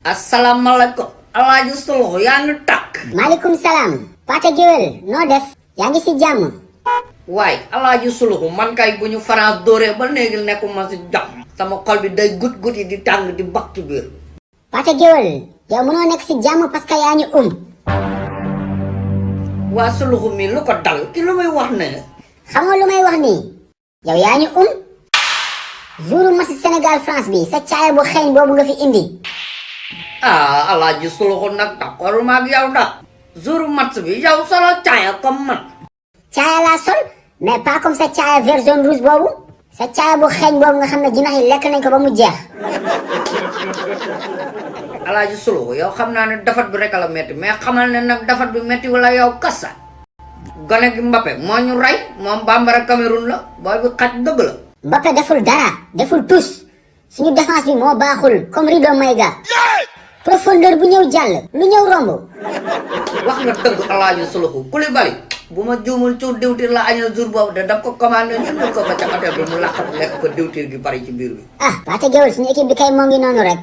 Assalamualaikum. Alaaji Souloukhou yaa ngi tàkk. maaleykum salaam. Pate Guewel noo def. yaa ngi si jàmm. waaye Alaaji Souloukhou man kay bu ñu France dóoree ba léegi nekkuma si jàmm. sama xol bi day gut yi di tàng di bakk ci biir. Pate Guewel yow mënoo nekk si jàmm parce que yaa ñu waa Souloukhou mi lu ko dal ki lu may wax ne. xamoo lu may wax nii. yow yaa ñu jouru match Sénégal France bi sa caaya bu xeeñ boobu nga fi indi. Alaaji Souloukhou nag d'accord ma ak yow da jouru match bi yow solo caaya comme man. caaya laa sol mais pas comme sa caaya vert jaune rouge boobu. sa caaya bu xeeñ boobu nga xam ne jinax yi lekk nañ ko ba mu jeex. Alaaji Souloukhou yow xam naa ne dafat bi rek la metti mais xamal ne nag dafat bi metti wala yow kasa. gone gi Mbappé moo ñu rey moom bambara Cameroun la booy bi xaj dëgg la. Mbappé deful dara deful tous suñu défense bi moo baaxul comme Rido Mayga. profondeur bu ñëw jàll lu ñëw romb. wax nga dëgg Alaaji Souloukhou Koulibaly bu ma juumul ci diwtiir la aña jour boobu de daf ko commandé ñu ko ba ca hôtel bi mu laqatu lekk ko diwtiir gi bari ci biir bi. Pate Guewel suñu équipe bi kay moo ngi noonu rek.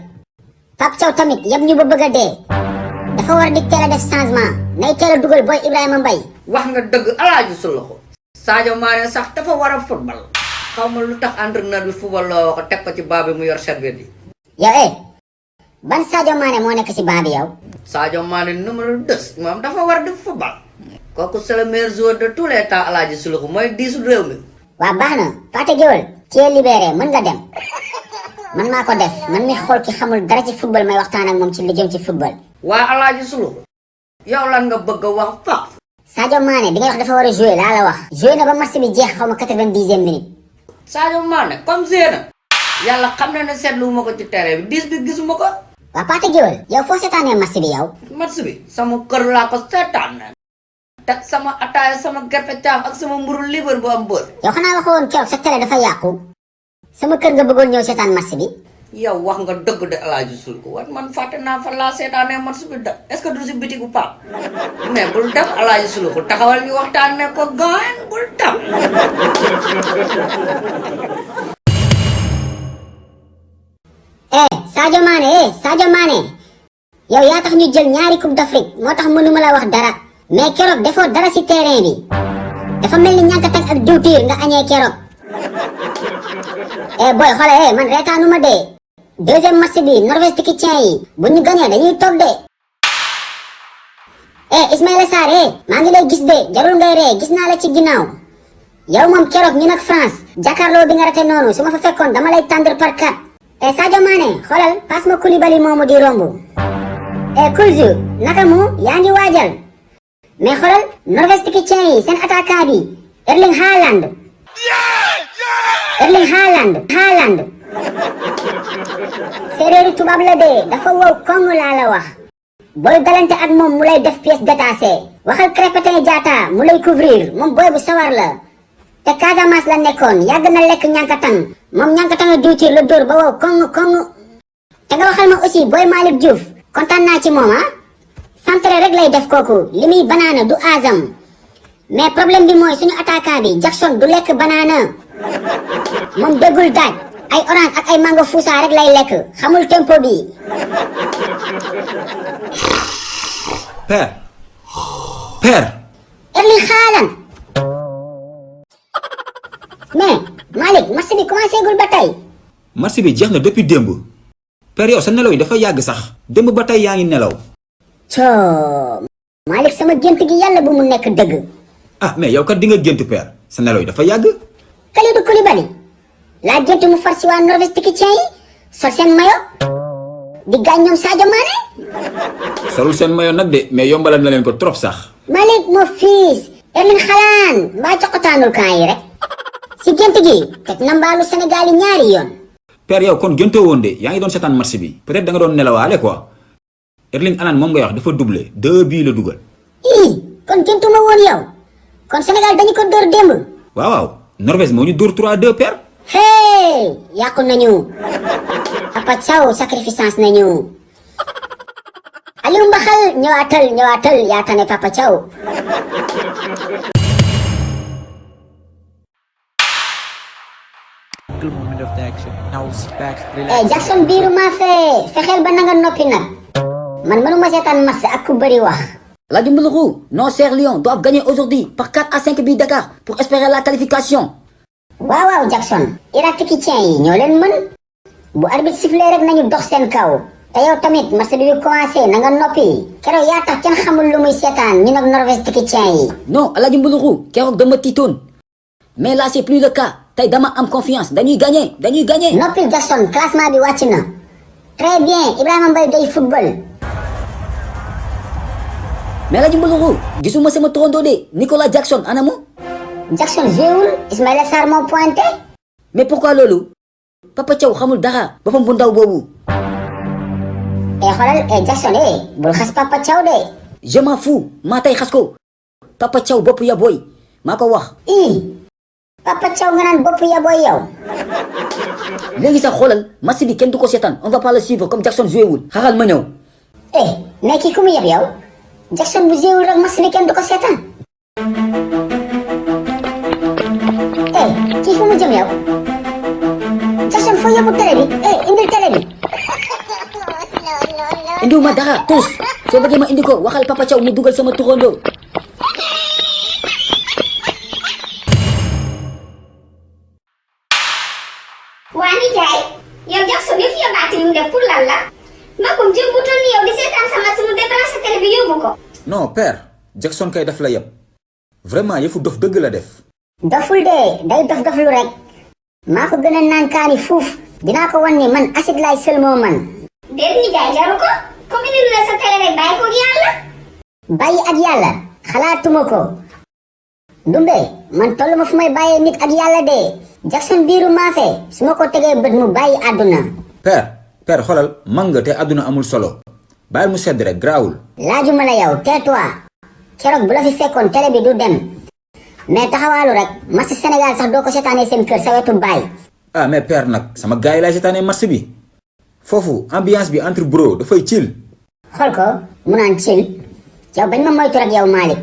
Pape Thiaw tamit yab ñu ba bëgg a dee. dafa war di teel a def changement nay teel a dugal booy Ibrahima Mbaye. wax nga dëgg Alaaji Souloukhou Sadio Mané sax dafa war a football xaw ma lu tax entraîneur bi football loo ko teg ko ci baa bi mu yor serviette yi. yow ban Sadio Mané moo nekk ci baa bi yow. Sadio Mané numéro 2 moom dafa war di football. kooku c'est le meilleur joueur de tous les temps Alaaji Souloukhou mooy diisu réew mi. waa baax na Pate Guewel tu es libéré mën nga dem man maa ko def man mi xool ki xamul dara ci football may waxtaan ak moom ci lu jëm ci football. waa Alaaji Souloukhou yow lan nga bëgg a wax Pape. Sadio Mané bi nga wax dafa war a jouer laa la wax. jouer na ba match bi jeex xaw ma 90e minute. Sadio Mané comme Zéna yàlla xam na ne seetlu ma ko ci terrain bi 10 bi gisuma ko. waa Pate Guewel yow foo seetaanee match bi yow. match bi sama kër laa ko seetaan teg sama ataaya sama gerte caaf ak sama mburu libre bu am bër. yow xanaa waxoon keroog sa télé dafa yàqu sama kër nga bëggoon ñëw seetaan match bi. yow wax nga dëgg de Alaaji Souloukhou wat man fàtte naa fa laa seetaanee match bi da est-ce que du si bitigu Pape mais bul dem Alaaji Souloukhou taxawal ñu waxtaan ne ko gaañ bul dem. Sadio Mané yow yaa tax ñu jël ñaari coupe d'Afrique moo tax mënuma la wax dara mais keroog defoo dara ci terrain bi dafa mel ni ñàkk teg ak diwtiir nga añee keroog. boy xoolal man reetaanuma de deuxième match bi Norvège Tchèque yi bu ñu gañee dañuy toog de. Ismaïla Sarr maa ngi lay gis de jarul ngay ree gis naa la ci ginnaaw yow moom keroog ñu nag France jàkkaarloo bi nga rate noonu su ma fa fekkoon dama lay tendre par 4. Sadio Mané xoolal passe ma Koulibaly moomu di romb. Koulzu naka mu yaa ngi waajal mais xoolal Norvège Tchèque yi seen attaquant bi Erling Haaland. séeréeri tubaab la de dafa wow koŋŋ laa la wax. booy dalante ak moom mu lay def pièce détachée. waxal Krépin Diatta mu lay couvrir moom booy bu sawar la. te Casamance la nekkoon yàgg na lekk ñànkatang moom ñànkatang diwtiir la dóor ba wow koŋŋ. te nga waxal ma aussi booy Malick Diouf kontaan naa ci moom centre rek lay def kooku li muy banaana du aasam mais problème bi mooy suñu attaquant bi Jackson du lekk banaana moom déggul daaj ay orange ak ay mango fuusa rek lay lekk xamul tempo bi. père. Erling Haaland. mais Malick match bi commencé gul ba tey. match bi jeex na depuis démb. père yow sa nelaw yi dafa yàgg sax. démb ba tey yaa ngi nelaw. Malick sama gént gi yàlla bu mu nekk dëgg. mais yow kat di nga gént père sa nelaw yi dafa yàgg. Kalidou Koulibaly laa gént mu far si waa Norvège Tchèque yi sol seen mayo di gaañ ñoom Sadio Mané. solul seen mayo nag de mais yombalal na leen ko trop sax. Malick moo fiis Erling Haaland mbaa coqotaanul kaa yi rek si gént gi teg na mbaalu Sénégal yi ñaari yoon. père yow kon géntoo woon de yaa ngi doon seetaan match bi peut-être da nga doon nelawaale quoi. Erling Haaland moom ngay wax dafa doublé 2 bii la dugal. kon géntuma woon yow kon Sénégal dañu ko dóor démb. waaw Norvège moo ñu dóor 3-2 père. yàqu nañu. Papa Thiaw sacrifice nañu. Aliou Mbaxal ñëwaatal yaa tane Papa Thiaw. moom mi def Jackson biiru maa fexeel ba na nga noppi nag man mënuma seetaan match ak ku bëri wax. La Souloukhou, nos chers Lions doivent gagner aujourd'hui par 4 à 5 buts d'écart pour espérer la qualification. waaw Jackson Irakien yi ñoo leen mën bu arbitre sifflé rek nañu dox seen kaw te yow tamit match bi commencé na nga noppi keroog yaa tax kenn xamul lu muy seetaan ñu nag Norvège Tikitien yi. Non, La Souloukhou, keroog dama tiitoon mais là c'est plus le cas tey dama am confiance dañuy gagner. noppil Jackson classement bi wàcc na très bien Ibrahima Mbaye day football. mais La Souloukhou gisuma sama turandoo de Nicolas Jackson anamu. Jackson jéewul Ismaïla Sarr moo pointé. mais pourquoi loolu Papa Thiaw xamul dara boppam bu ndaw boobu. xoolal Jackson bul xas Papa Thiaw de. je m'en fous maa tey xas ko Papa Thiaw bopp ya booy maa ko wax. Papa Thiaw nga naan bopp ya booy yow. léegi sax xoolal match bi kenn du ko seetaan on va pas le suivre comme Jackson joué wul xaaral ma ñëw. mais kii ku mu yeb yow Jackson bu joué wul rek match bi kenn du ko seetaan. kii fu mu jëm yow Jackson foo yóbbu télé bi indil télé bi. indiwuma dara tous soo bëggee ma indi ko waxal Papa Thiaw mu dugal sama turandoo. waa ni jaay yow Jackson yëf yóbbaate yu mu def pour lan la magum jëm bu toll ni yow di seetaan sama su mu débranché télé bi yóbbu ko. non père Jackson kay daf la yeb vraiment yëfu dof dëgg la def. doful de day dof lu rek maa ko gën a naan kaani fuuf dinaa ko wan ni man acide laay seulement man. déet ni jaay jaru ko comme indi la sa télé rek bàyyi ko ak yàlla. bàyyi ak yàlla xalaatuma ko Dumbe man tollu ma fu may bàyyee nit ak yàlla de Jackson biiru maafe su ma ko tegee bët mu bàyyi àdduna. père xoolal man nga te àdduna amul solo bàyyi mu sedd rek garaawul. laajuma la yow tais-toi keroog bu la fi fekkoon télé bi du dem mais taxawaalu rek match Sénégal sax doo ko seetaanee seen kër sa wetu baay. mais père nag sama gars yi laay seetaanee match bi foofu ambiance bi entre bro dafay chill. xool ko mu naan chill yow bañ ma moytu rek yow Malick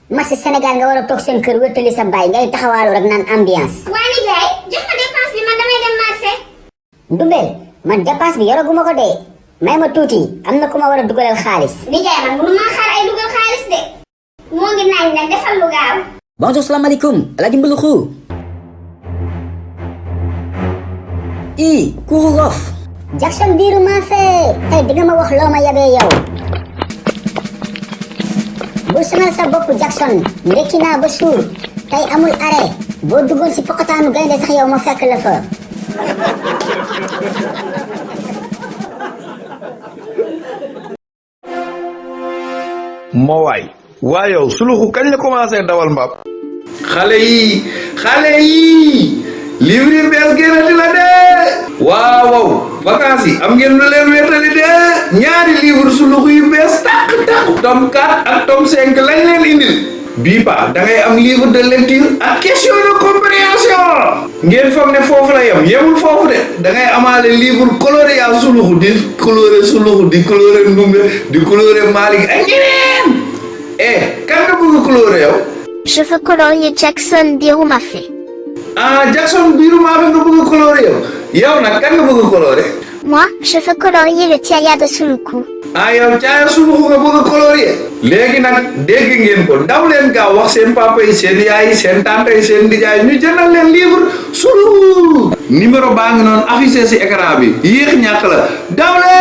match Sénégal nga war a toog seen kër wéttali sa baay ngay taxawaalu rek naan ambiance. waa ni jaay jox ma dépense bi man damay dem marché. Dumbe man dépense bi yoraguma ko de may ma tuuti am na ku ma war a dugalal xaalis. ni jaay man mënu maa xaar ay dugal xaalis de moo ngi naaj nag defal lu gaaw. bonjour salaamaaleykum La Souloukhou. Kourourof. Jackson biiru maa fee tey di nga ma wax loo ma yabee yow. bul sonal sa bopp Jackson ndekki naa ba suur tey amul arrêt boo duggoon si pokotaanu gaynde sax yow ma fekk la fa. moo waay yow Souloukhou kañ la commencé dawal mbaam. xale yi livre yi bees génnati la de. waaw vacances yi am ngeen lu leen wéetali de ñaari livre Souloukhou yu bees tàq tome 4 ak tome 5 lañ leen indil. bii pa da ngay am livre de lecture ak question de compréhension. ngeen foog ne foofu la yemul foofu de da ngay amaale livre coloré yaa Souloukhou di coloré Souloukhou di coloré Ndumbe di coloré Malick ak ñeneen. kan nga bëgg coloré yow. je veux colorier Jackson biiru maafe. Jackson biiru maafe nga bëgg coloré yow nag kan nga bëgg coloré. moi je veux colorier le Thiaya de Souloukhou. yow Thiaya Souloukhou nga bëgg coloré. léegi nag dégg ngeen ko daw leen gaaw wax seen papa yi seen yaay yi seen tante yi seen nijaay ñu jëndal leen livre Souloukhou. numéro baa ngi noonu affiché si écran bi yéex ñàkk la daw leen.